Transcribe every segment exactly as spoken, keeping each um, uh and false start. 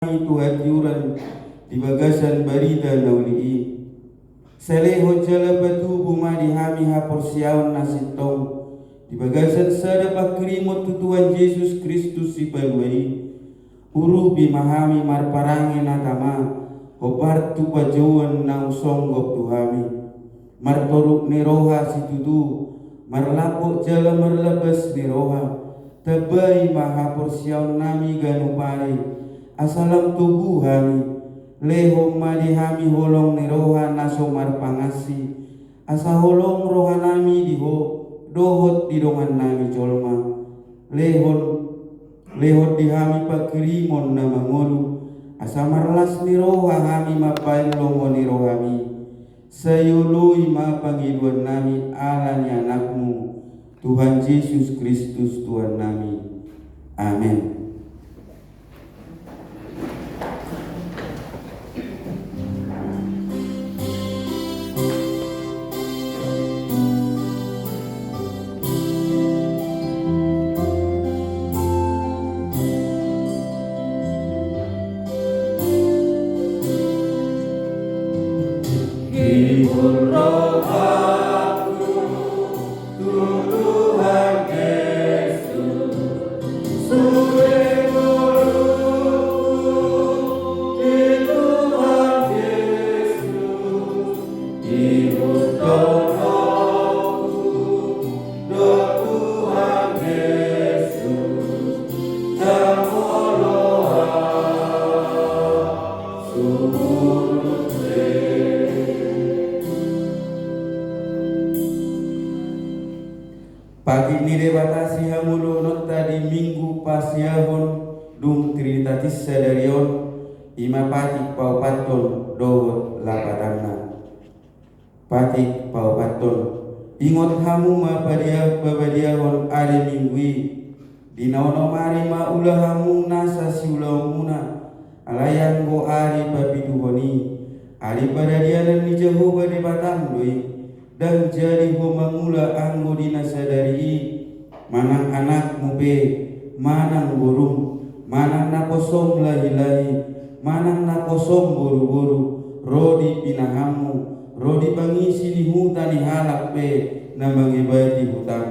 hami tu hatiuron di bagasan barita na uli i. Sai lehon jala patubu ma di hami haporseaon na sintong di bagasan sada panghirimon tu Tuhan Jesus Kristus Sipalua i. Urupi ma hami marparange na tama, hombar tu panjouon naung songgop tu hami. Martoruk ni roha situtu, marlapok jala marlabas ni roha, tambai ma haporseaonnami ganup ari, asa lam togu hami. Lehon ma di hami holong ni roha na so marpangansi, asa holong rohanami di Ho dohot di dongannami jolma. Lehon, lehon di hami panghirimon na mangolu, asa marlas ni roha hami mambahen lomo ni rohami. Sai oloi ma pangidoannami ala ni Anakmu, Tuhan Jesus Kristus Tuhannami. Amen. Patik ni Debata sihamuliaonta di Minggu Pasiahon dung Trinitatis sadari on, i ma patik paopathon dohot lapatanna. Patik paopathon. Ingot hamu ma padia-, pabadiahon ari Minggu i. Di na onom ari ma ula hamu nasa siulaonmuna. Alai anggo ari papituhon i, ari paradianan ni Jahowa Debatam do i. Ndang jadi ho mangula anggo di na sadari i. Manang anakmu pe, manang borum, manang naposom lahilahi, manang naposom boruboru, ro di pinahanmu, ro di pangisi ni huta ni halak pe na mangebati hutam.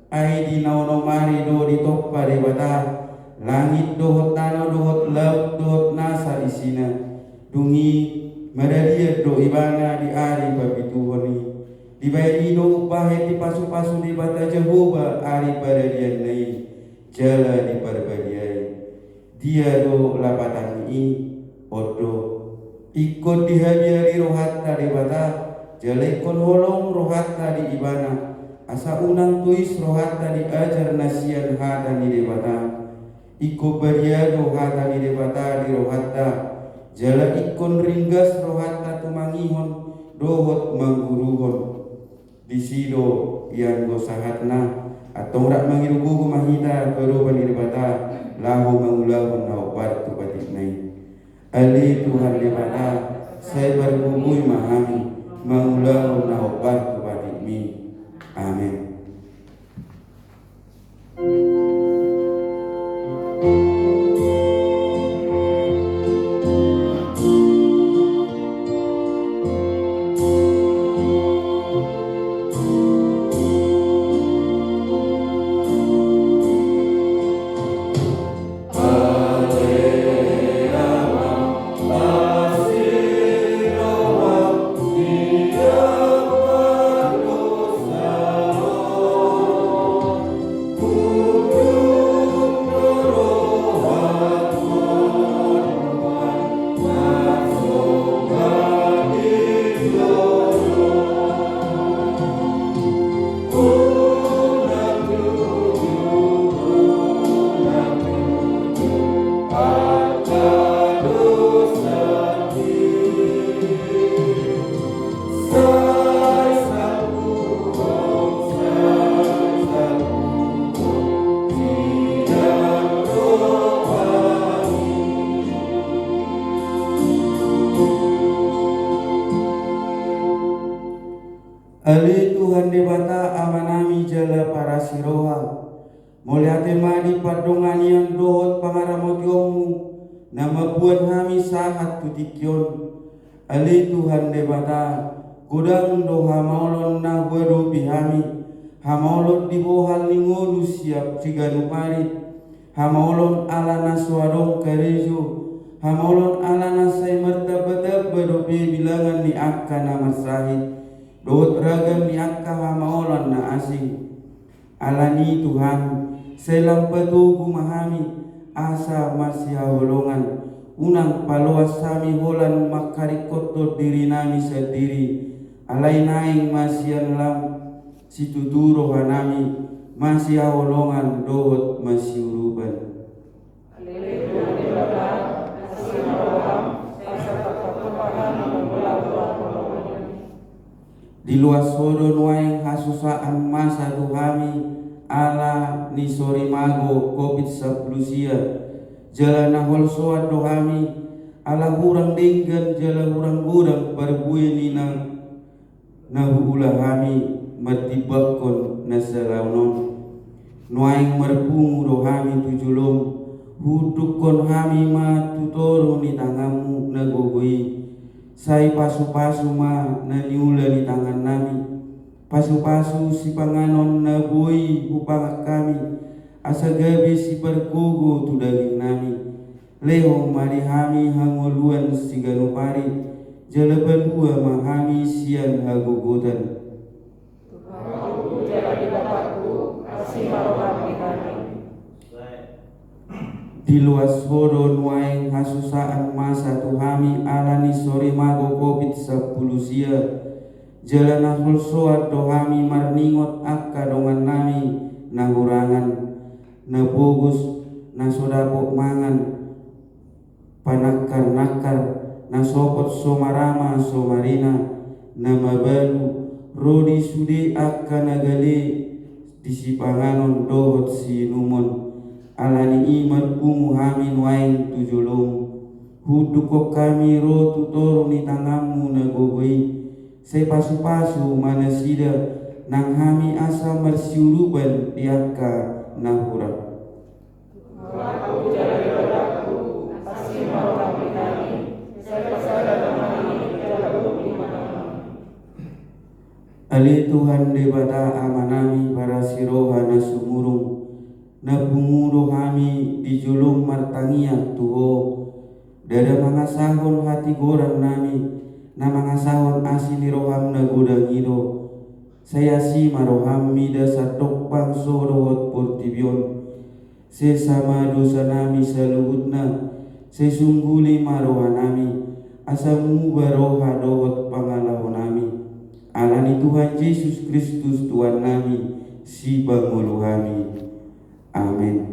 Ai di na onom ari do ditompa Debata langit dohot tano dohot laut dohot nasa isina. Dung i maradian do ibana di ari papituhon i. Dibahen i do umbahen dipasupasu Debata Jahowa ari paradianna i jala diparbadiai. Dia do lapatan ni i? On do. Ingkon dihabiari rohanta Debata, jala ingkon holong rohanta di Ibana, asa unang tois rohanta di ajar na sian hata ni Debata. Ingkon badia do hata ni Debata di rohanta, jala ingkon ringgas rohanta tumangihon dohot mangguruhon. Disi do ianggo sahatna, antong rap mangido gogo ma hita tu adopan ni Debata, laho mangulahon na hombar tu patikna i. Ale Tuhan Debata, sai pargogoi ma hami mangulahon na hombar tu patikmi. Amen. Ale Tuhan Debata, Amanami jala parasi roha, mauliate ma di pandonganian dohot pangaramotionmu, na ma-, Buan hami sahat tu tingki on. Ale Tuhan Debata, godang do hamaolon na huadopi hami, hamaolon di bohal ni ngolu siap siganup ari, hamaolon ala na so adong karejo, hamaolon ala na sai martambatamba dope bilangan ni angka na marsahit, dohot ragam ni angka hamaolon na asing. Alani Tuhan, sai lam patogu ma hami, asa masihaholongan, unang paloas hami holan mangkaringkothon dirinami sandiri, alai naeng ma sian lam situtu rohanami, masihaholongan dohot masiurupan. Diloas Ho do nuaeng hasusaan masa tu hami ala ni sorimago Covid sampulu sia, jala na holsoan do hami ala hurang denggan jala hurang godang parbue ni na na huula hami martimbangkon na salaon on. Nuaeng marpungu do hami tu jolom, huundukhon hami ma tu toru ni tanganmu na gogo i. Sai pasupasu ma na niula ni tangannami. Pasupasu sipanganon na boi hupangan hami, asa gabe sipargogo tu dagingnami. Lehon ma di hami hangoluan siganup ari, jala palua ma hami sian hagogotan. Tuhanku jala Debatangku, asi ma roham di hami. Diloas Ho do nuaeng hasusaan masa tu hami ala ni sorimago Covid sampulu sia, jala na holsoan do hami marningot angka dongannami na hurangan, na pogos, na so dapot mangan, panangkarnangkar, na sopot so marama so marina, na mabalu, ro di sude angka na gale di sipanganon dohot siinumon. Alani i marpungu hami nuaeng tu jolom, huundukhon hami ro tu toru ni tanganmu na gogo i. Sai pasupasu ma nasida nang hami asa marsiurupan di angka na hurang. Tuhanku jala Debatangku, asi ma roham di hami, sai pasada ma hami jala urupi ma hami. Ale Tuhan Debata Amanami parasi roha na sumurung, na pungu do hami di jolom martangiang tu Ho, ndada mangasahon hatigorannami, na mangasahon asi ni roham na godang i do. Sai asi ma roham mida sandok bangso dohot portibi on. Sesa ma dosanami saluhutna, sai sungguli ma rohanami, asa muba roha dohot pangalahonami. Alani Tuhan Jesus Kristus Tuhannami, sipangolu hami. Amen.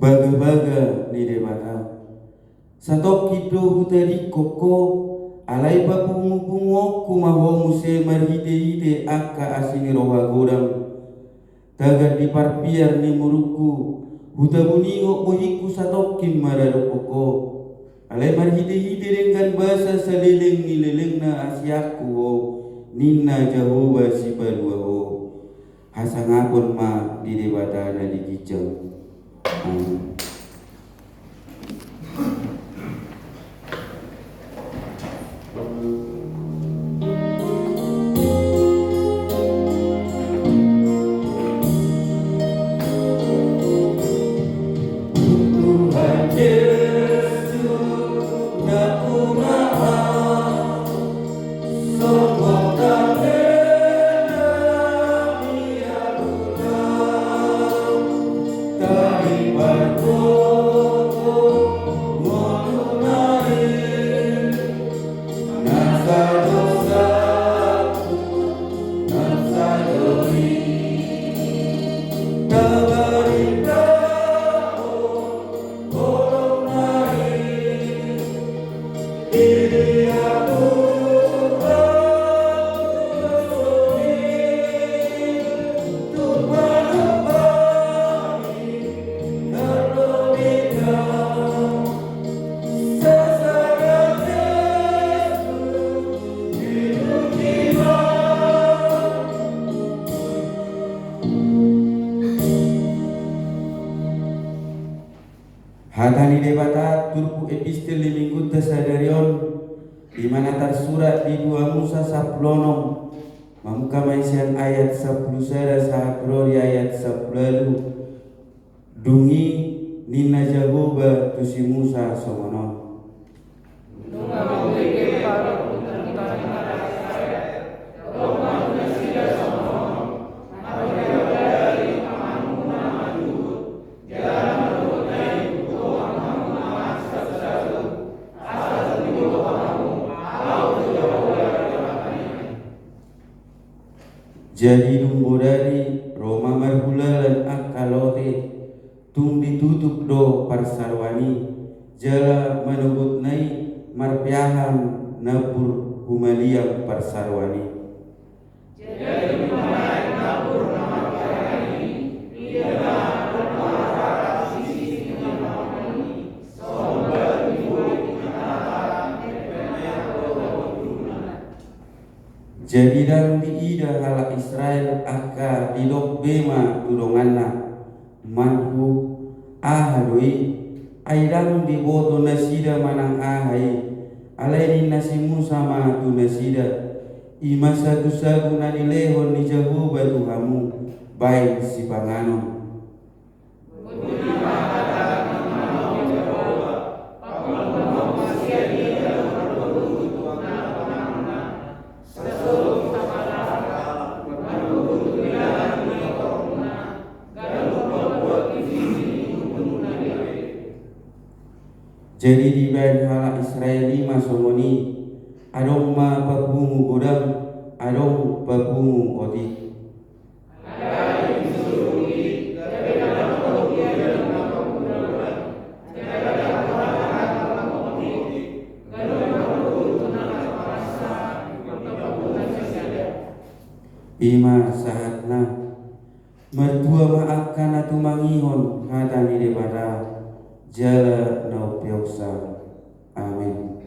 Bagabaga ni Debata. Satongkin do hutadingkon ho, alai papungupunguonku ma ho muse marhitehite angka asi ni roha godang. Tagan di parpiar ni murukku, hutabuningot bohingku satongkin maradophon ho. Alai marhitehite denggan basa saleleng ni lelengna asianku ho, ninna Jahowa Sipalua ho. Hasangapon ma di Debata na di ginjang. Amin. Hata ni Debata turpuk epistel di minggunta sadari on, di mana tarsurat di dua Musa sampulu onom, mamungka ma i sian ayat sampulu sada sahat ro di ayat sampulu ualu. Dung i ninna Jahowa tu si Musa songon on. Nunga mambege Parop tu tano ni halak Israel, ro ma tu nasida songon on, marhulahula di tanganmuna ma juhut, jala manogot na i huboan hamu ma sagusagu, asa tung diboto hamu, Ahu do Jahowa di hata ni i. Jadi dung bodari ro ma marhulahulan angka lote, tung ditutup do parsaroan i, jala manogot na i marpeahan nambur humaliang parsaroan i. Jadi dung manaek nambur na marpeahan i, ia ma adong parhata di sisi ni Tuhan i, songon batu ni bolit di tengah-tengah. Jadi ndang diida halak Israel angka didok be ma tu donganna, manang aha do i, ai ndang diboto nasida manang aha i. Alai ninna si Musa ma tu nasida, i ma sagusagu na nilehon ni Jahowa tu hamu, baen sipanganon. Jadi dibaen halak Israel i ma songon i, adong ma papungu godang, adong papungu otik. I ma sahatna. Martua ma angka na tumangihon hata ni Debata jala na umpeopsa. Amen.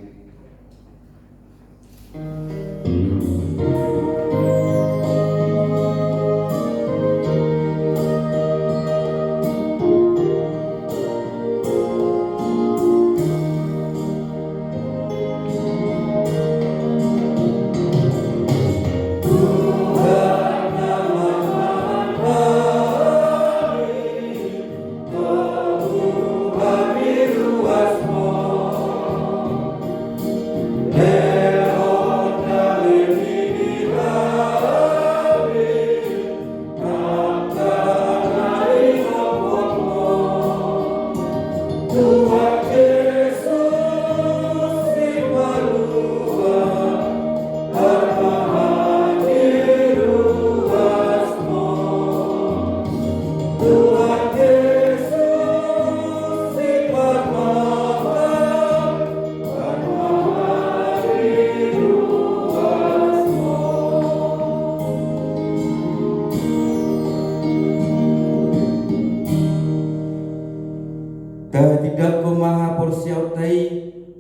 Tahatindangkon ma haporseaonta i,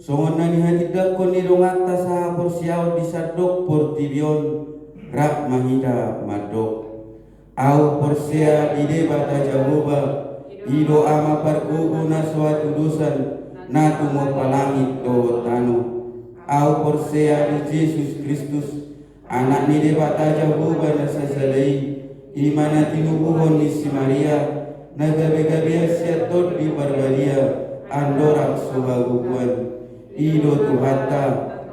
songon na nihatindangkon ni donganta sahaporseaon di sandok portibi on, rap ma hita mandok. Ahu porsea di Debata Jahowa, i do Ama pargogo na so hatudosan, na tumompa langit dohot tano. Ahu porsea di Jesus Kristus, Anak ni Debata Jahowa na sasada i, i ma na tinubuhon ni si Maria, na gabe-gabean sian Tondi Parbadia, andorang so hagogoan. I do Tuhanta,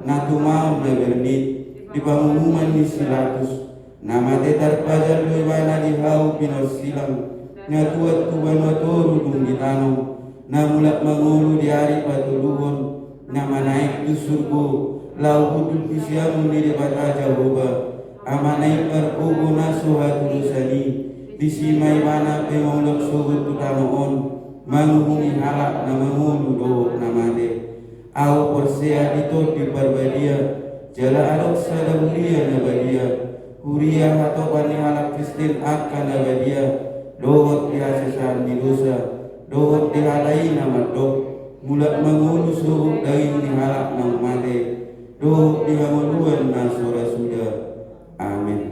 na tumaon na bernit, di panguhuman ni si Latus, na mate tarpajal do ibana di hau pinorsilang, na tuat tu banua toru dung ditanom, na mulak mangolu di ari patoluhon, na manaek tu surgo, laho hundul tu siamun ni Debata Jahowa, Amana i pargogo na so hatudosan i, disi ma ibana pe mangulak sogot tu tano on, manguhumi halak na mangolu dohot na mate. Ahu porsea di Tondi Parbadia, jala adong sada huria na badia, huria hatopan ni halak Kristen angka na badia, dohot di hasesaan ni dosa, dohot di hata i na mandok, mulak mangolu sogot daging ni halak naung mate, dohot di hangoluan na so ra suda. Amen.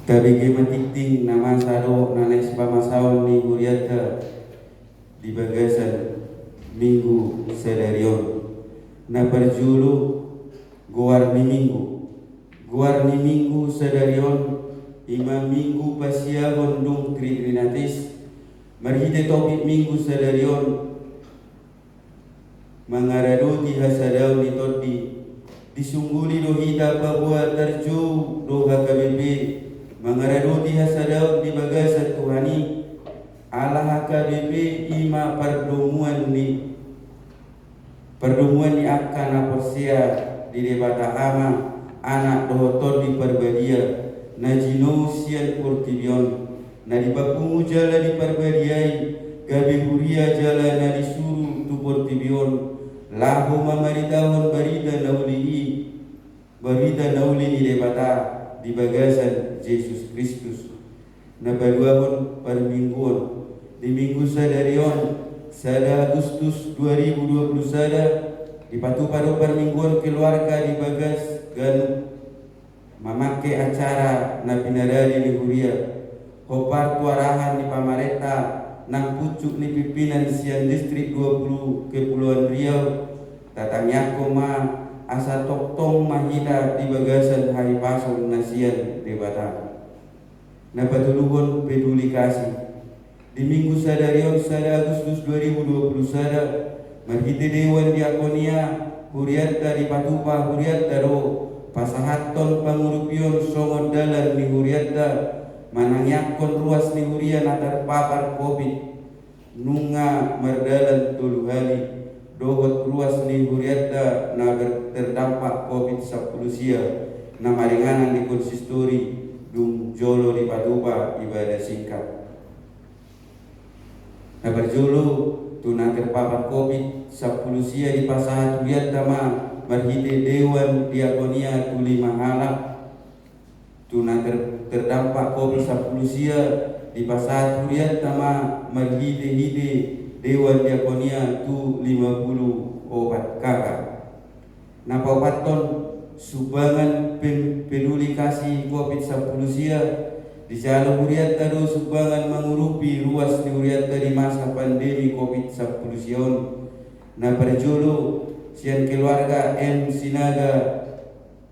Tabege ma tingting na masa dohot na naeng sipamasaon ni hurianta di bagasan Minggu sadari on. Na parjolo, goar ni Minggu. Goar ni Minggu sadari on, i ma Minggu pasiagon dung Tridenarius. Marhite topik Minggu sadari on, mangaradoti hasadaon ni tondi. Disungguli do hita paboa tarjou do H K B P mangaradoti hasadaon di bagasan Tuhan i, ala H K B P i ma pardomuan ni, pardomuan ni angka na porsea di Debata Ama, Anak dohot Tondi Parbadia, na jinou sian portibi on. Na dipapungu jala diparbadiai, gabe huria jala na disuru tu portibi on, laho mamaritahon barita na uli i, barita na uli ni Debata di bagasan Jesus Kristus. Na paduahon, parmingguon. Di Minggu sadari on, sada Agustus dua ribu dua puluh sada, dipatupa do parmingguon keluarga di bagas ganup mamangke acara na pinaradi ni huria, hombar tu arahan ni pamarenta nang pucuk ni pimpinan sian Distrik dua puluh Kepulauan Riau, tatangiangkon ma asa tongtong ma hita di bagasan hahipason na sian Debata. Na patoluhon, peduli kasih. Di Minggu sadari on, sada Agustus dua ribu dua puluh sada, marhite Dewan Diakonia hurianta dipatupa hurianta do pasahathon pangurupion songon dalan ni hurianta manangiangkon ruas ni huria na tarpapar Covid. Nunga mardalan tolu hali, dohot ruas ni hurianta na ber-, terdampak Covid sampulu sia, na maringanan di konsistori, dung jolo dipatupa ibadah singkat. Na parjolo, tu na terpapar Covid sampulu sia dipasahat hurianta ma marhite Dewan Diakonia tu lima halak. Tu na ter-, terdampak Covid sampulu sia dipasahat hurianta ma marhite-hite Dewan Diakonia tu lima pulu opat kakak. Na paopathon, sumbangan pem-, peduli kasih Covid sampulu sia, dijalo hurianta do sumbangan mangurupi ruas ni hurianta di masa pandemi Covid sampulu sia on. Na parjolo, sian keluarga M Sinaga,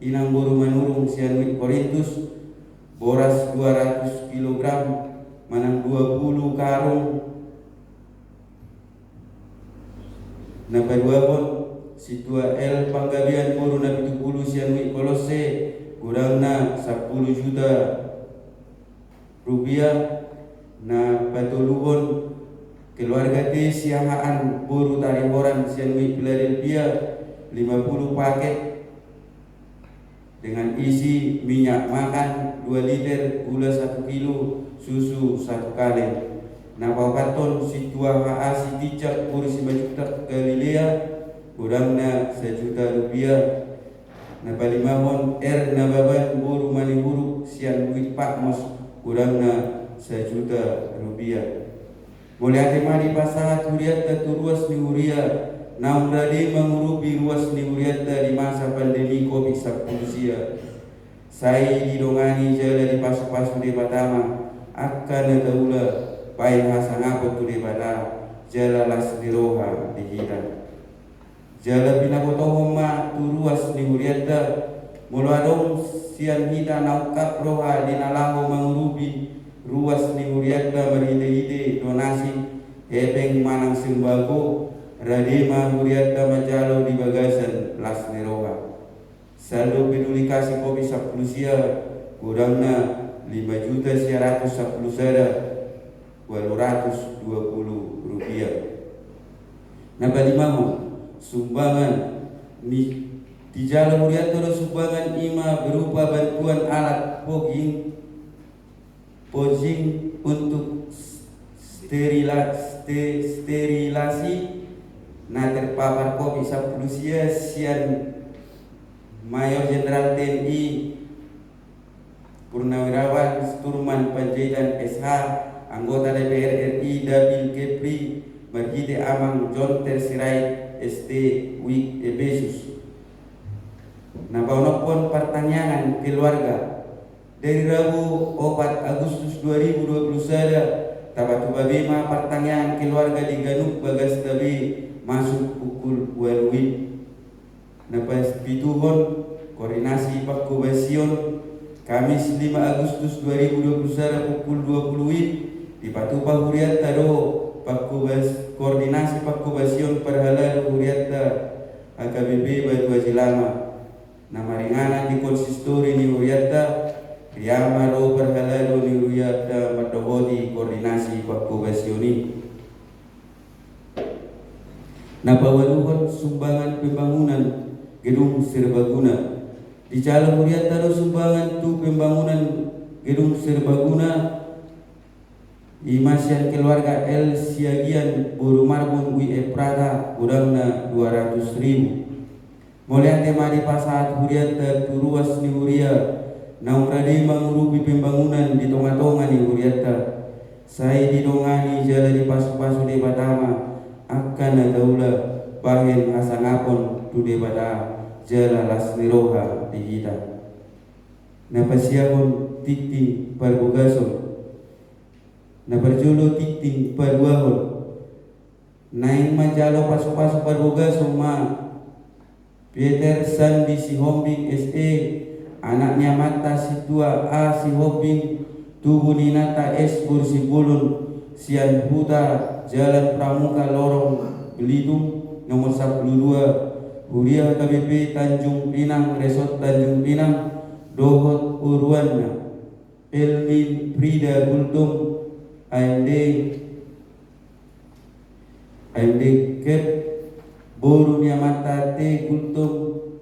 Inang boru Manurung sian Wit Korintus, boras dua ratus kilogram, manang dua pulu karung. Na paduahon, Sintua L Panggabean boru Napitupulu sian Wit Kolosse, godangna sampulu juta rupiah. Na patoluhon, keluarga T Siahaan boru Tarihoran sian Wit Philadelphia, lima pulu paket, dengan isi minyak makan dua liter, gula satu kilo, susu satu kaleng. Na paopathon, Sintua H A Sitinjak boru Simanjuntak Galilea, godangna sajuta rupiah. Na palimahon, R Nababan boru Manihuruk sian Wit Patmos, godangna sajuta rupiah. Mauliate ma dipasahat hurianta tu ruas ni huria, naung rade mangurupi ruas ni hurianta di masa pandemi covid sampulu sia. Sai didongani jala dipasupasu Debata ma angka na taula bahen hasangapon tu Debata jala las ni roha di hita. Jala pinabotohon ma tu ruas ni hurianta, molo adong sian hita na ungkap roha di na laho mangurupi ruas ni hurianta marhitehite donasi, hepeng manang sembako, rade ma hurianta manjalo di bagasan las ni roha. Saldo peduli kasih covid sampulu sia, godangna lima juta sia ratus sampulu sada, ualu ratus dua pulu rupiah. Na palimahon, sumbangan ni, dijalo hurianta do sumbangan i ma berupa bantuan alat poging, poging untuk sterila-, ste-, sterilasi na terpapar covid sampulu sia sian Mayor Jenderal T N I Purnawirawan Sturman Panjaitan S H, anggota D P R R I Dapil Kepri, marhite Amang John Tersirait S T, Wik Epesus. Na paonomhon, partangiangan keluarga. Dari Rabu opat Agustus dua ribu dua puluh sada, tapatupa be ma partangiangan keluarga di ganup bagasta be masuk pukul ualu WIB. Na pasapituhon, koordinasi pangkobasion, Kamis lima Agustus dua ribu dua puluh sada pukul dua puluh WIB, dipatupa hurianta do pangkobas-, koordinasi pangkobasion parhalado hurianta H K B P Batu Aji Lama. Na maringanan di konsistori ni hurianta, riama do parhalado ni hurianta mandohoti koordinasi pangkobasion i. Na paualuhon, sumbangan pembangunan gedung serbaguna. Dijalo hurianta do sumbangan tu pembangunan gedung serbaguna, i ma sian keluarga L Siagian boru Marbun W F Prata, godangna dua ratus ribu. Mauliate ma dipasahat hurianta tu ruas ni huria naung rade mangurupi pembangunan di tongatonga ni hurianta. Sai didongani jala dipasupasu Debata ma angka na taula bahen hasangapon tu Debata jala las ni roha di hita. Na pasiahon, tingting parbogason. Na parjolo, tingting paduahon. Naeng manjalo pasupasu parbogason ma Peter Sandi Sihombing S E, anak ni amanta Situa A Sihombing, tubu ni inanta S boru Simbolon, sian Huta Jalan Pramuka, Lorong Belitung, nomor sampulu dua, huria H K B P Tanjung Pinang, Resort Tanjung Pinang, dohot uruanna. Elmin Frida Gultom, A M D, A M D Kep, boru ni amanta T Gultom,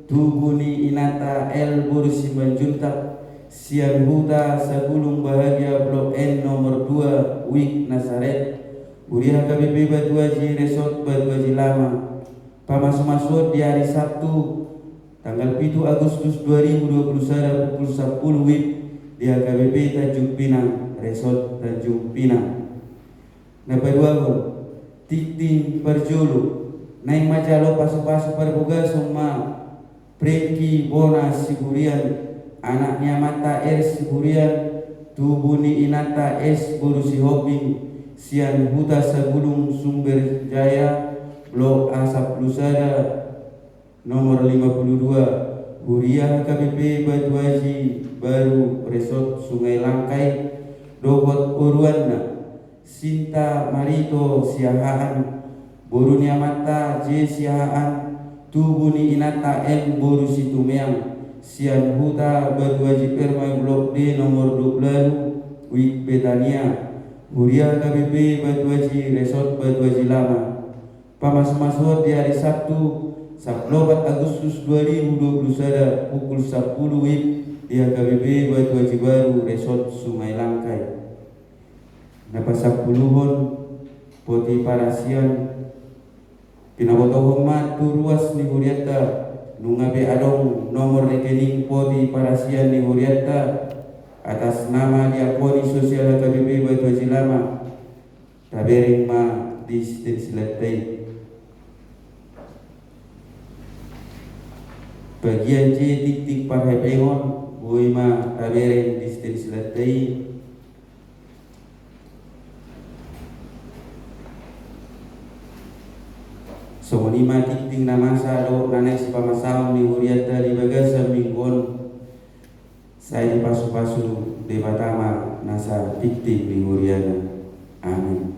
tubu ni inanta L boru Simanjuntak, sian Huta Sagulung Bahagia Blok N nomor dua, Wik Nasaret, huria H K B P Batu Aji, Resort Batu Aji Lama. Pamasumasuon di ari Sabtu, tanggal pitu Agustus dua ribu dua puluh sada pukul sampulu WIB di H K B P Tanjung Pinang, Resort Tanjung Pinang. Na paduahon, tingting parjolo, naeng manjalo pasupasu parbogason ma Prengki Bona Siburian, anak ni amanta R Siburian, tubu ni inanta S boru Sihombing, sian Huta Sagulung Sumber Jaya, Blok A sampulu sada, nomor lima puluh dua, huria H K B P Batu Aji Baru, Resort Sungai Langkai, dohot uruanna, Sinta Marito Siahaan, boru ni amanta J Siahaan, tubu ni inanta M boru Situmeang, sian Huta Batu Aji Permai Blok D nomor dua puluh ualu, Wik Betania, huria H K B P Batu Aji, Resort Batu Aji Lama. Pamasumasuon di ari Sabtu, sampulu opat Agustus dua ribu dua puluh sada, pukul sampulu WIB di H K B P Batu Aji Baru, Resort Sungai Langkai. Na pasampuluhon, poti parasian. Pinabotohon ma tu ruas ni hurianta, nunga be adong nomor rekening poti parasian ni hurianta, atas nama Diakoni Sosial H K B P Batu Aji Lama. Tabereng ma di stensilanta i. Bagian C, tingting parhepengon, boi ma tabereng di sitinsilanta i. Songon i ma tingting na masa dohot na naeng sipamasaon ni hurianta di bagasan minggu on. Sai dipasupasu Debata ma nasa tingting ni huriana. Amin.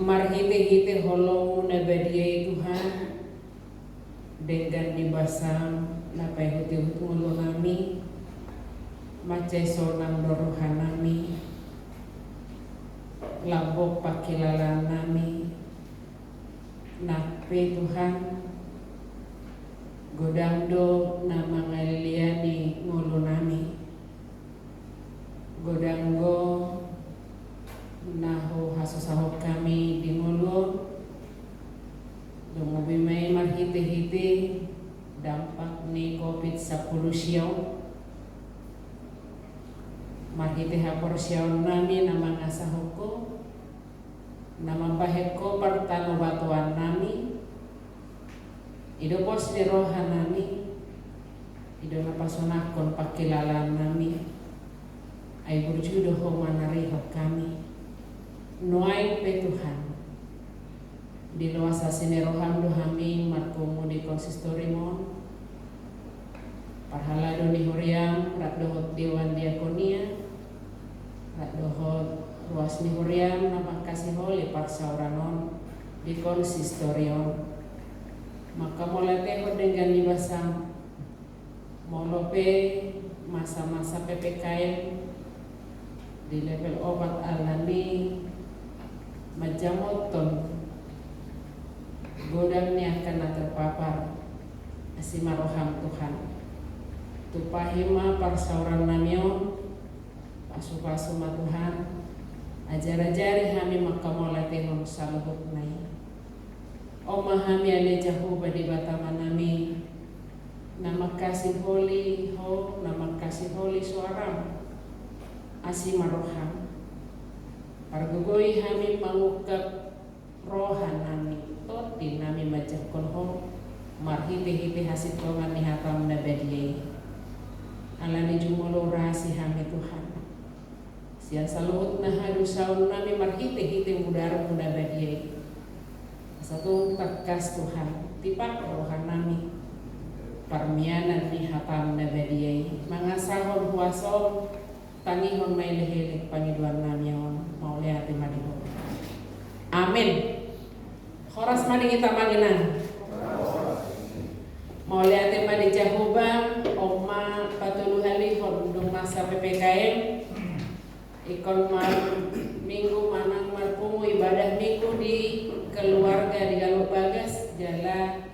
Marhitehite holongmu na badia i, Tuhan, denggan ni basam na paihutihut ngolunami, mansai sonang do rohanami, lambok pangkilalaannami. Nang pe, Tuhan, godang do na mangalealei ngolunami. Godang do na huhasusahon hami di ngolu on. Dung boi ma i marhitehite dampak ni covid sampulu sia on, marhite haporseaonnami na mangasahon Ho, na mambahen Ho partanobatoannami, i do pos ni rohanami, i do na pasonanghon pangkilalaannami. Ai burju do Ho manarihon hami. Nuaeng pe, Tuhan, diloas asi ni roham do hami marpungu di konsistorium on, parhalado ni huriam rap dohot dewan diakonia, rap dohot ruas ni huriam na mangkasiholi parsaoran on di konsistorium on. Manghamauliatehon denggan ni basam. Molo pe masa-masa P P K M di level opat alani manjamothon godang ni angka na terpapar, asi ma roham, Tuhan. Tumpahi ma parsaorannami on, pasupasu ma, Tuhan, ajarajari hami manghamauliatehon saluhutna i. On ma hami ale Jahowa Debata Amanami, na mangkasiholi Ho, na mangkasiholi soaram, asi ma roham. Pargogoi hami mangungkap rohanami, tondinami manjangkon Ho, marhitehite hasintongan ni hatam na badia i. Alani jumolo urasi hami, Tuhan, sian saluhut na hadosaonnami marhitehite mudarmu na badia i. Asa tung tangkas, Tuhan, tipak rohanami parmianan ni hatam na badia i, mangasahon huaso on. Tangihon ma elekelek pangidoannami on. Mauliate ma di Ho. Amen. Horas ma di hita, amang inang. Mauliate ma di Jahowa. On ma patoluhalihon dung masa P P K M, ingkon ma minggu manang marpungu ibadah minggu di keluarga di Galuh Bagas, jala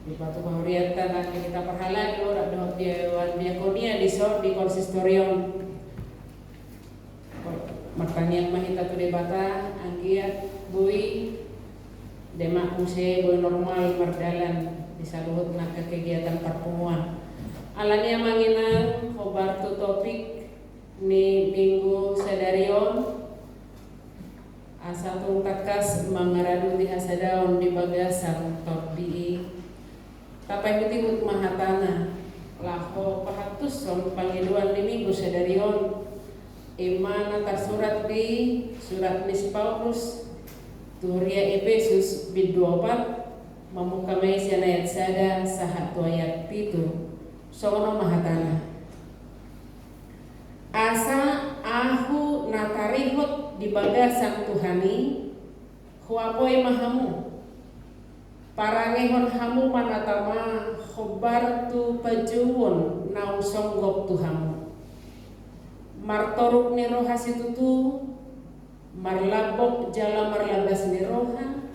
Di patu pahurianta na kita parhalado, rap dohot di Dewan Diakonia di son di konsistorion. Martangiang ma hita tu Debata, anggiat boi demak muse, boi normal mardalan di saluhut nangkin kegiatan parpunguan. Alani i, amang inang, hombar tu topik ni minggu sadari on, asa tung tangkas mangaradoti hasadaon di bagasan tondi i. Tapaihutihut ma hatana laho pahantushon pangidoan ni minggu sadari on. I ma na tarsurat di surat ni si Paulus tu huria Epesus, bindu opat, mamungka ma i sian ayat sada sahat tu ayat pitu. Songon on ma hatana. Asa ahu na tarihot di bagasan Tuhan i, huapoi ma hamu. Parangehon hamu ma na tama hombar tu panjouon naung songgop tu hamu. Martoruk ni roha situtu, marlambok jala marlabas ni roha,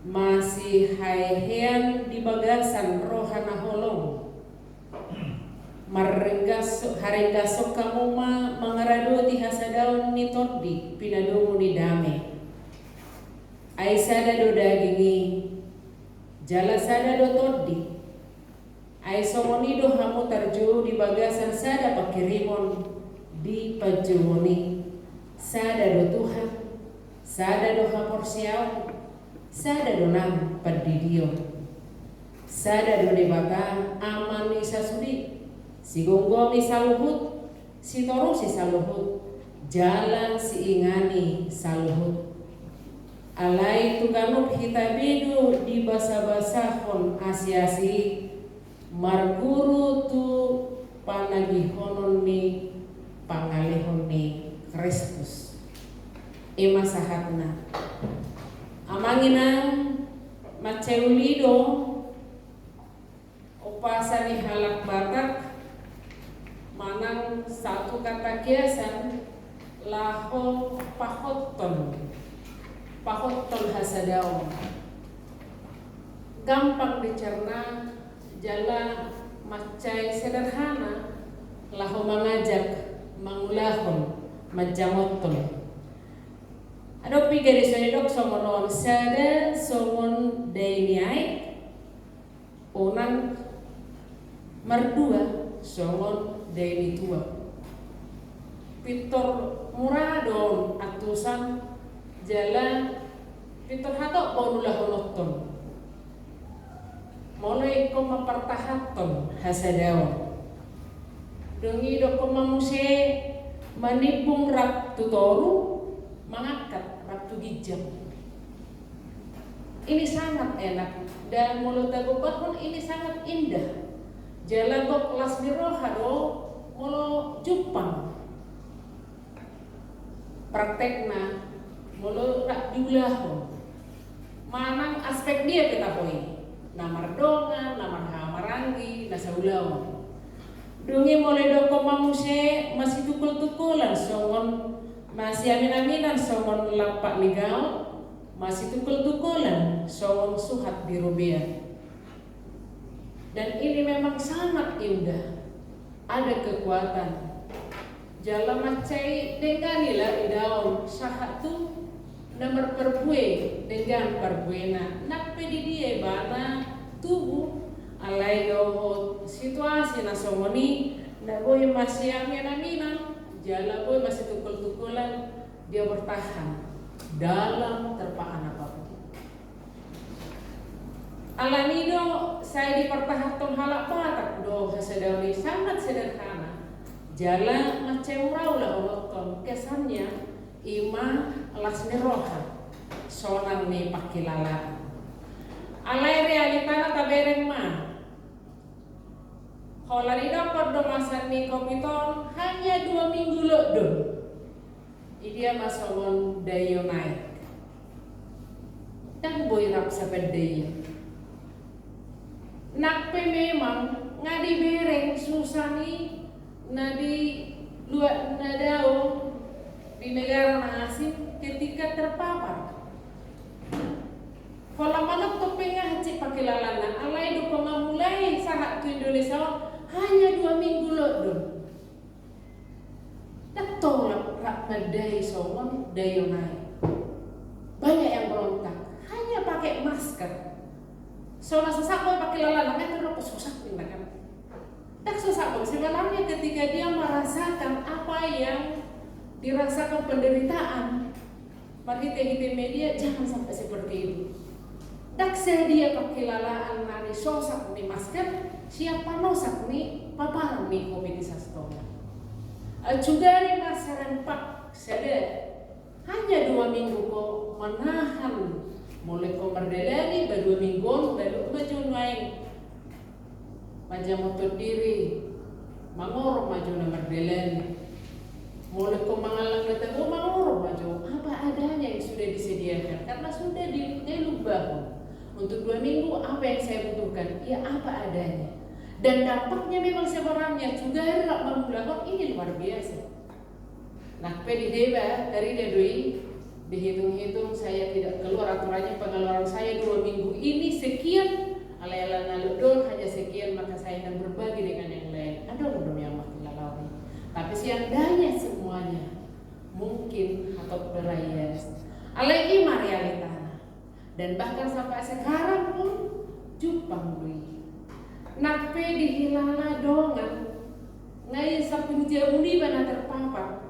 masihaehean di bagasan roha na holong. Marrenggas-, harenggason hamu ma mangaradoti hasadaon ni tondi pinadomu ni dame. Ai sada do daging i, jala sada do tondi. Ai songon i do hamu tarjou di bagasan sada panghirimon di panjouon i. Sada do Tuhan, sada do haporseaon, sada do nang pandidion. Sada do Debata, Ama ni sasude, sigomgomi saluhut, sitorusi saluhut, jala siingani saluhut. Alai tu ganup hita be do dibasabasahon asiasi i, marguru tu panagihonon ni pangalehon ni Kristus. I ma sahatna. Amang inang, mansai uli do umpasa ni halak Batak manang satu kata kiasan laho pahothon, pahothon hasadaon. Gampang dicerna jala mansai sederhana laho mangajak, mangulahon, manjangothon. Adong piga dison didok songon on: sada songon dai ni aek, unang mardua songon dai ni tuak. Pintor mura do on antusan, jala pintor hatop do on ulahonon. Molo ingkon mampartahanhon hasadaon, dung i dokkon ma muse manimbung rap tu toru, mangangkat rap tu ginjang. Ini sangat enak, dan molo tagombahon ini sangat indah. Jala gok las ni roha do molo jumpang. Praktekna, molo rap diulahon, manang aspek dia pe taho i, na mardongan, na marhahamaranggi, na saulaon. Dung i molo idokkon ma muse masitungkoltungkolan songon, masiaminaminan songon lampak ni gaol, masitungkoltungkolan songon suhat di robean. Dan ini memang sangat indah, ada kekuatan. Jala mansai denggan i idaon sahat tu na marparbue denggan parbuena, nang pe di dia ibana tubu. Alai dohot situasi na songon i, na boi masiaminaminan jala boi masitungkoltungkolan, dia bertahan dalam terpaan apapun. Alani do sai dipartahanhon halak Batak do hasadaon i sangat sederhana, jala mansai mura ulahonon, kesannya i ma las ni roha, sonang ni pangkilalaan. Alai realitana tabereng ma. Holan idokkon do masa ni covid on hanya dua minggu lot do. Idia ma songon dai on aek. Ndang boi rap sapandaia. Nang pe memang nga dibereng susah ni na di luat na dao di negara na asing ketika terpapar. Holan manat topeng hansit pangkilalaanna, alai dung mamulai sahat tu Indonesia on, hanya dua minggu lockdown. Ndang tolap rap mandai songon daion nai. Banyak yang berontak, hanya pakai masker. So na sasak do pangkilalaanna, kan terus sasak ninna kan. Ndang sasak do, sebenarnya ketika dia merasakan apa yang dirasakan penderitaan, marhite-hite media, jangan sampai seperti itu. Ndang sadia pangkilalaan na nisosak ni masker sian panosak ni paparan ni covid i sasintongna. Sugari ma serempak sada, hanya dua minggu ho manahan. Molo ho mardalani ba dua minggu on, baru ma jo nuaeng manjamothon diri, mangorop ma jo na mardalani. Molo ho mangallang na tabo, mangorop ma jo, apa adanya yang sudah disediakan, karena sudah di, dilumbahon. Untuk dua minggu, apa yang saya butuhkan? Ya, apa adanya. Dan dampaknya memang sebenarnya, sugari rap mamulahon, ini luar biasa. Nang pe di deba, tarida do i, dihitung-hitung, saya tidak keluar aturannya, pengeluaran saya dua minggu ini sekian, alai ala na lockdown hanya sekian, maka saya ingin berbagi dengan yang lain. Adong do nian pangkilalaon i. Tapi seandainya semuanya mungkin atau berayas, alai i ma realitana. Dan bahkan sampai sekarang pun jumpang do i. Nang pe dihilala dongan, nga i sampulu jabu niba na terpapar.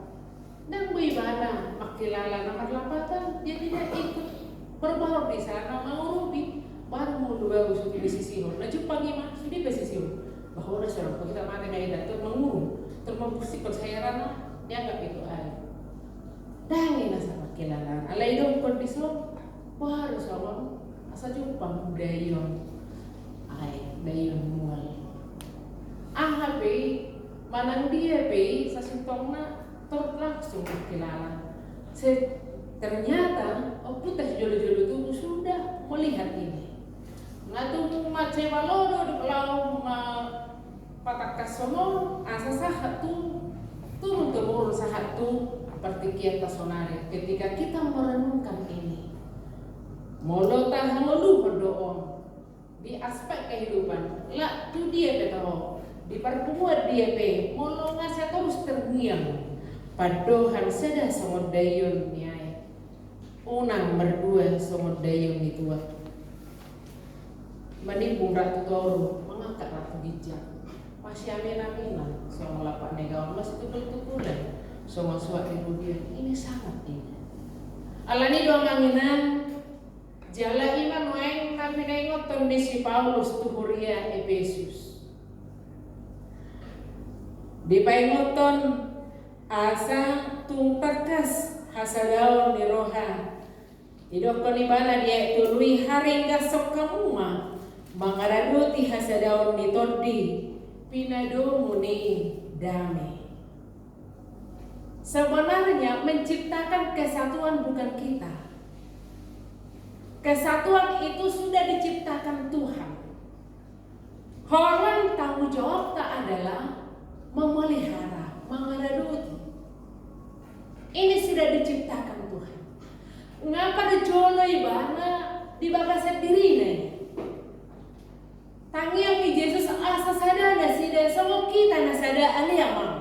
Ndang boi ibana mangkilala na marlapatan, dia tidak ikut berbaur di sana, mangurupi. Baru molo baru sude disisihon, na jumpang i ma, sude pe sisihon. Bahwa orang pe kita mate na ida, terus mangurup, terus mambursihkon, secara na dianggap itu aib. Ndang i na sadia pangkilalaan. Alai dung kondisi on, baru songon asa jumpang daion. Ai, daion mual. Aha pe i, manang dia pe i, sasintongna tor langsung pangkilala. Se-, ternyata ompunta sijolo-jolo tubu sudah melihat ini. Nga tung mansai malo do di laho ma patangkas songon asa sahat tu turun temurun, sahat tu partingkianta sonari. Ketika kita merenungkan ini, molo tahangoluhon do on di aspek kehidupan, lak tu dia pe taho, di parpunguan dia pe, molo nga sai torus terngiang pandohan sada songon daion ni ai. Unang mardua songon daion ni tuak. Manimbung rap tu toru, mangangkat rap tu ginjang. Masiamin-aminan songon lapak ni gaol, masitupul-tupulan songon suhat ni budian. Ini sangat indah. Alani do, amang inang, jala i ma nuaeng na pinaingothon ni si Paulus tu huria Epesus. Dipaingothon asa tung tangkas hasadaon ni roha. Didokkon ibana di ayat tolu i, haringgas hamu ma mangaradoti hasadaon ni tondi pinadomu ni dame. Sebenarnya menciptakan kesatuan bukan kita. Kesatuan itu sudah diciptakan Tuhan. Holan tanggung jawabta adalah memelihara, mangaradoti. Ini sudah diciptakan Tuhan. Nga parjolo ibana di bagasan dirina i. Tangiang ni Jesus asa sada nasida songon hita na sada, ale Amang.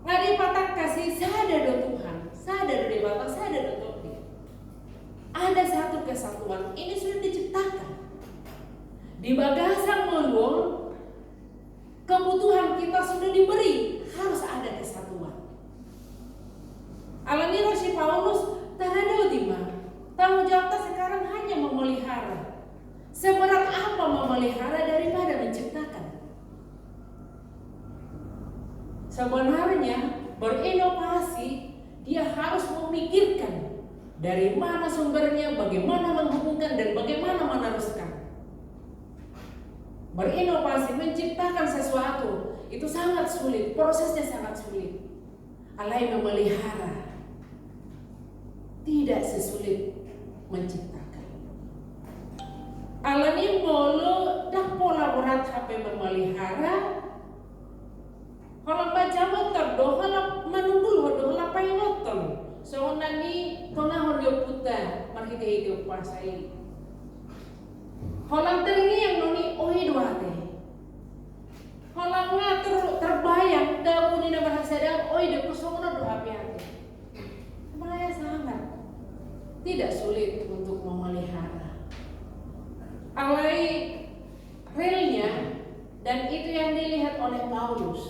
Nga dipatangkas i, sada do Tuhan, sada do Debata, sada do tondi. Ada satu kesatuan, ini sudah diciptakan. Di bagasan ngolu on, kebutuhan kita sudah diberi, harus ada kesatuan. Alani ro si Paulus, taradoti ma, tanggung jawabta sekarang hanya memelihara. Seberat apa memelihara daripada menciptakan? Sebenarnya, berinovasi, dia harus memikirkan dari mana sumbernya, bagaimana menghubungkan, dan bagaimana meneruskan. Berinovasi, menciptakan sesuatu, itu sangat sulit, prosesnya sangat sulit. Alai memelihara tidak sesulit menciptakan. Alani molo ndang pola berat hape memelihara, holan manjamothon do, holan manunggulhon do, holan paingothon. Songon na nitonahon ni ompunta, mar-, Ite ite umpasa i. Holan terngiang do ni, oi do ate. Holan nga ter-, terbayang dabu ni na marhasadaon, oi do, songon on do hape ate. Bahaya sangat. Tidak sulit untuk memelihara. Alai realnya, dan itu yang dilihat oleh Paulus.